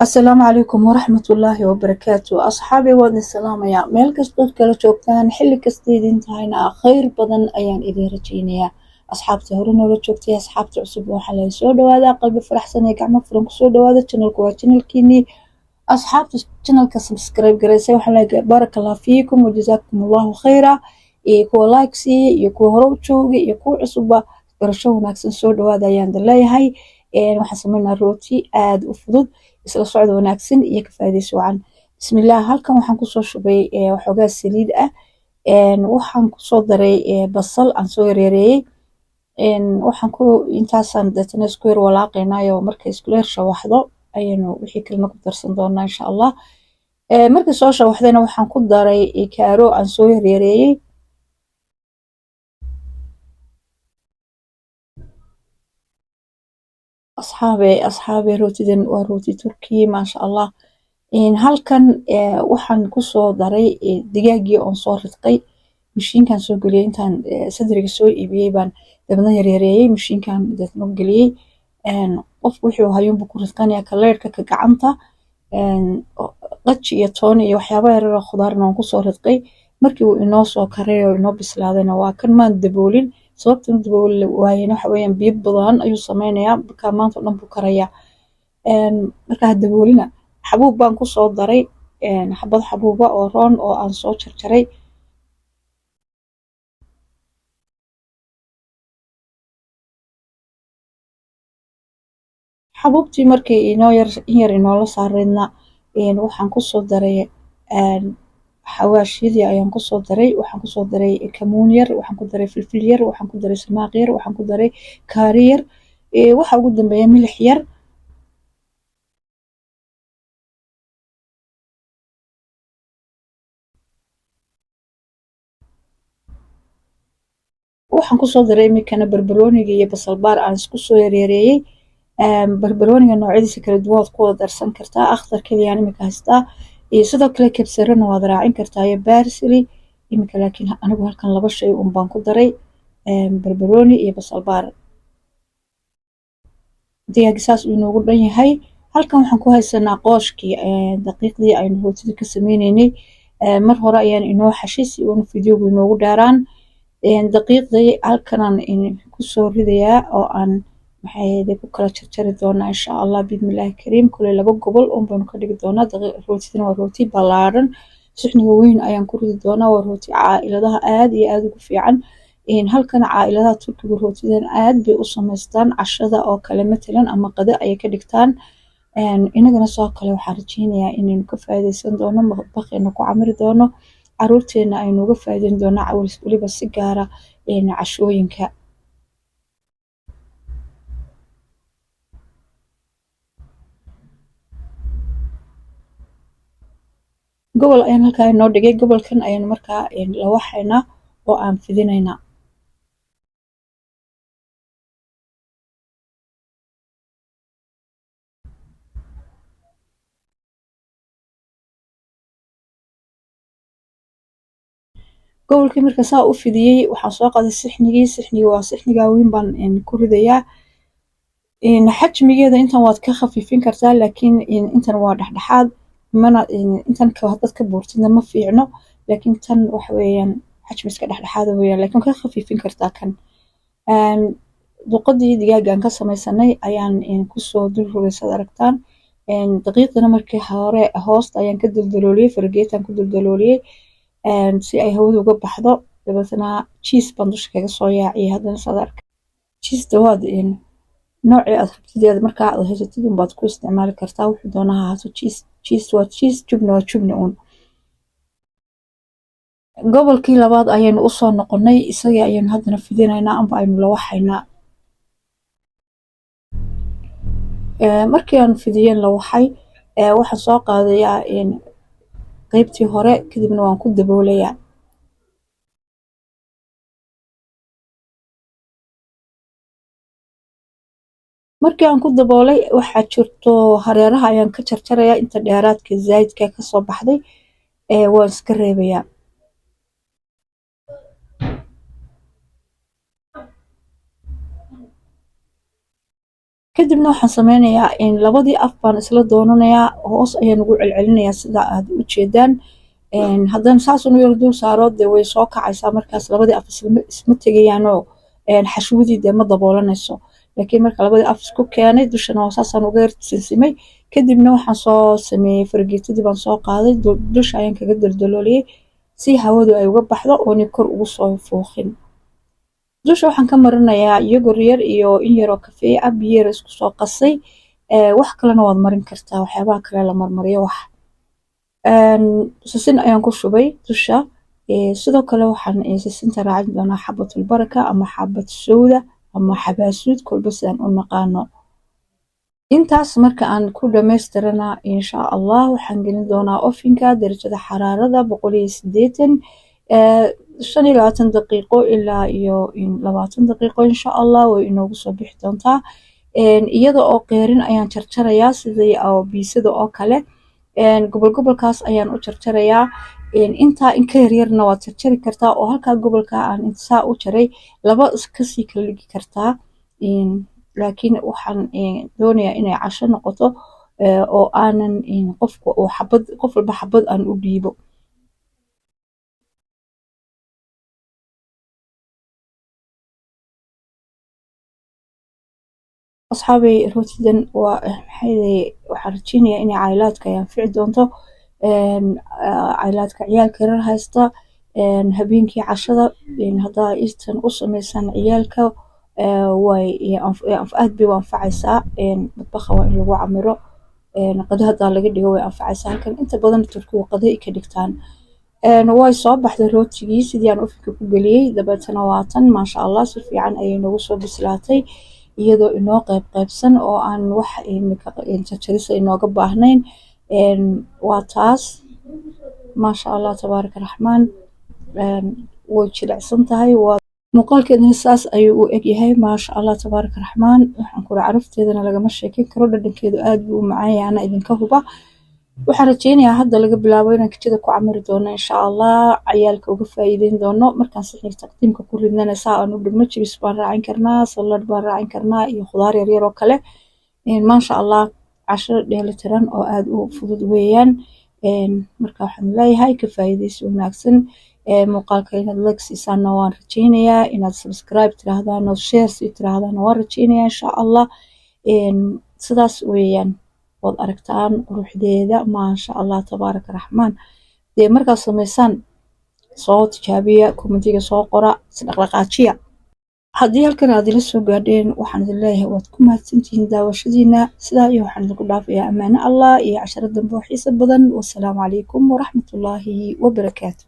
Asalaamu calaykum waraxmatullaahi wabarakaatu. Asxaabi, waad idin salaamayaa meel kastood kala joogtaan, xilli kasta idin tahayna khayr badan ayaan idin rajaynayaa. Asxaabta hore noola joogtay, asxaabta cusub, waxaa laga soo dhawaadaa qalbi faraxsan ee gacmo furan kusoo dhawaada. Channelku waa channelkiinii. Asxaabta channelka subscribe garaysay waxaa laga baaraka allah fiikum wajazaakum allahu khayra, iyo kuwa like siiyey iyo kuwa hore u joogay iyo kuwa cusubba, barasho wanaagsan, soo dhawaada ayaan idin leeyahay. Waxaan sameynaa rooti aada u fudud. Isla socda wanaagsan iyo ka faa'iidaysi wacan. Bismillaah. Halkan waxaan kusoo shubay waxoogaa saliid ah. Waxaan kusoo daray basal aan soo yareereeyey. Waxaan ku intaasaan deetana isku yar walaaqaynaayo. Markay isku yar shawaxdo ayaynu wixii kalena ku darsan doonaa, insha Allah. Markay soo shawaxdayna waxaan ku daray kaaro aan soo yareereeyey. Asxaabe, asxaabe, rootidan waa rooti Turki, maasha Allah. Halkan waxaan kusoo daray digaagii oon soo ridqay, mashiinkan soo geliyey. Intaan sadriga soo iibiyey baan dabadna yaryareeyey, mashiinkan deetna geliyey. Qofku wuxuu hayuunbu ku ridqanaya, kaleerka ka gacanta. Qaji iyo tooni iyo waxyaaba yaryar oo khudaarna waan kusoo ridqay. Markii uu inoo soo karay oo inoo bislaadayna waa kan. Maan daboolin. Sababta u dabooli waayena waxa weeyaan biyo badan ayuu sameynayaa, markaa maanta oo dhan buu karayaa. Markaa ha daboolina. Xabuub baan kusoo daray, xabad xabuuba oo roon oo aan soo jarjaray. Xabuubtii markii inoo yar in yar inoola saareydna waxaan kusoo daray xawaashyadii ayaan kusoo daray. Waxaan kusoo daray kamuun yar, waxaan ku daray filfil yar, waxaan ku daray samaaq yar, waxaan ku daray kaari yar, waxa ugu dambeeya milix yar. Waxaan kusoo daray iminkana barbarooniga iyo basalbaar aan isku soo yaryareeyey. Barbarooniga noocyadiisa kala duwan waad ku wada darsan kartaa, akhdar keliyaan iminka haystaa, iyo sidoo kale kabsarana waad raacin kartaa iyo barsili iminka. Laakiin anigu halkan laba shay un baan ku daray, barbarooni iyo basalbaar. Digaag saas uu inoogu dhan yahay. Halkan waxaan ku haysanaa qooshkii daqiiqdii aynu rootida ka sameyneynay. Mar hore ayaan inoo xashay si uuna fideogu inoogu dheeraan. Daqiiqdii halkanaan kusoo ridayaa oo aan maxay ku kala jarjari doonaa, insha Allah, biidmillahi kariim. Kuley laba gobol un baynu ka dhigi doonaa. Rootidana waa rooti ballaaran, suxniga weyn ayaan ku ridi doonaa. Waa rooti caa-iladaha aada iyo aada ugu fiican. Halkan caa-iladaha Turkiga rootidan aad bay u samaystaan, cashada oo kale matalan ama qado ayay ka dhigtaan. Inagana sidoo kale waxaan rajeynayaa inaynu ka faa'iidaysan doono, maqbaqeena ku camiri doono, caruurteena aynu uga faa'iideyn doono, weliba si gaara cashooyinka. Gobol ayaan halkaa inoo dhigay. Gobolkan ayaynu markaa lawaxaynaa oo aan fidinaynaa. Gobolkii marka saa u fidiyey, waxaan soo qaaday sixnigii. Sixnigii waa sixnigaa weyn baan ku ridayaa. Xajmigeeda intan waad ka khafiifin kartaa, laakiin intan waa dhexdhexaad. Mana intan haddaad ka buurtidna ma fiicno, laakiin tan waxa weeyaan xajmi iska dhexdhexaada weeyaan, laakiin ka khafiifin kartaa. Kan duqadii digaagaan ka samaysanay ayaan kusoo dul rogay, saad aragtaan. Daqiiqdana markii hore hoosta ayaan ka duldalooliyey, fargeetaan ku duldalooliyey si ay hawada uga baxdo. Dabeetna cheese baan dusha kaga soo yaaciyay haddana, saad arka. Cheese waad noocii aad rabtid markaa aad haysatid unbaad ku isticmaali kartaa, wuxuu doonaa ha ahaato. Cheese cheese waa cheese, jubna waa jubni uun. Gobolkii labaad ayaynu usoo noqonay, isagii ayaynu haddana fidinaynaa amba aynu lawaxaynaa. Markii aan fidiyeen lawaxay, waxaan soo qaadayaa qeybtii hore, kadibna waan ku daboolayaa. Markii aan ku daboolay, waxaa jirto hareeraha ayaan ka jarjarayaa. Inta dheeraadka zaidka kasoo baxday waan iska reebayaa. Kadibna waxaan sameynayaa in labadii af baan isla doonanayaa, hoos ayaan ugu celcelinayaa sida aad u jeedaan. Haddana saas unu yar dul saaro, dee way soo kacaysaa markaas, labadii af isma tegayaanoo xashwadii dee ma daboolanayso. Laakiin marka labadii af isku keenay, dushana waa saasaan uga yar sinsimay. Kadibna waxaan soo sameeyey fargeetadii baan soo qaaday, dusha ayaan kaga daldalooliyey si hawadu ay uga baxdo oonay kor ugu soo fooqin. Dusha waxaan ka marinayaa yogurt yar iyo in yaroo kafee ah, biyo yar isku soo qasay. Wax kalena waad marin kartaa, waxyaabaha kale la marmariyo. Wax sisin ayaan ku shubay dusha. Sidoo kale waxaan sisinta raacin doonaa xabatul baraka ama xabad sowda ama xabaasuud, kolba sidaan u naqaano. Intaas marka aan ku dhamaystirana, insha Allah waxaan gelin doonaa ovenka darajada xaraarada 180, 25 daqiiqo ilaa iyo 20 daqiiqo. Insha Allah way inoogu soo bixi doontaa. Iyada oo qeyrin ayaan jarjarayaa, sidii biisada oo kale, gobol gobolkaas ayaan u jarjarayaa. Intaa in ka yaryarna waad jarjari kartaa, oo halkaa gobolka aan saa u jaray laba kasii kala dhigi kartaa. Laakiin waxaan doonayaa inay casho noqoto oo aanan qofka uu xabad, qof walba xabad aan u dhiibo. Asxaabay, rootidan waa maxay? Waxaan rajeynayaa inay caayilaadka ay anfici doonto, caayilaadka ciyaalka yarar haysta. Habeenkii cashada haddaa intan u sameysaan ciyaalka, way aad bay u anfacaysaa. Madbaxa waa in lagu camiro, qado haddaa laga dhigo way anfacaysaa. Halkan inta badan Turkigu qado ay ka dhigtaan. Way soo baxday rootigii sidii aan ovenka ku geliyey. Dabeetana waa tan, maasha Allah, si fiican ayay noogu soo bislaatay, iyadoo inoo qayb qaybsan oo aan wax jarjarisa inooga baahnayn. Waa taas, maasha Allah, tabaaraka raxmaan, way jilicsan tahay. Waa muuqaalkeedana saas ayuu u egyahay, maasha Allah, tabaaraka raxmaan. Waxaan kula carafteedana lagama sheekeyn karo, dhadhankeedu aad buu u macaan yahay, anaa idinka huba. Waxaan rajeynayaa hadda laga bilaabo inaan kijada ku camiri doono, insha Allah, ciyaalka uga faa'iideyn doono. Markaan saxniga taqdiimka ku ridnana saa aan u dhigno, jibis baan raacin karnaa, salad baan raacin karnaa iyo khudaar yaryar oo kale. Maasha Allah, casho dheelitiran oo aada u fudud weeyaan. Marka waxaan leeyahay ka faa'iideysi wanaagsan. Muuqaalka inaad like siisaanna waan rajeynayaa, inaad subscribe tiraahdaan oo share sii tiraahdaan waan rajeynayaa, insha Allah. Sidaas weeyaan, waad aragtaan quruxdeeda, maasha Allah, tabaaraka raxmaan. Dee markaad samaysaan soo tijaabiya, commentiga soo qora, isdhaqdhaqaajiya. Haddii halkan aad ila soo gaadheen, waxaan idin leeyahay waad ku mahadsantihiin daawashadiina. Sidaa iyo waxaan idinku dhaafayaa ammaano Allah iyo casharo dambe oo xiiso badan. Wasalaamu calaykum waraxmatullaahi wabarakaatu.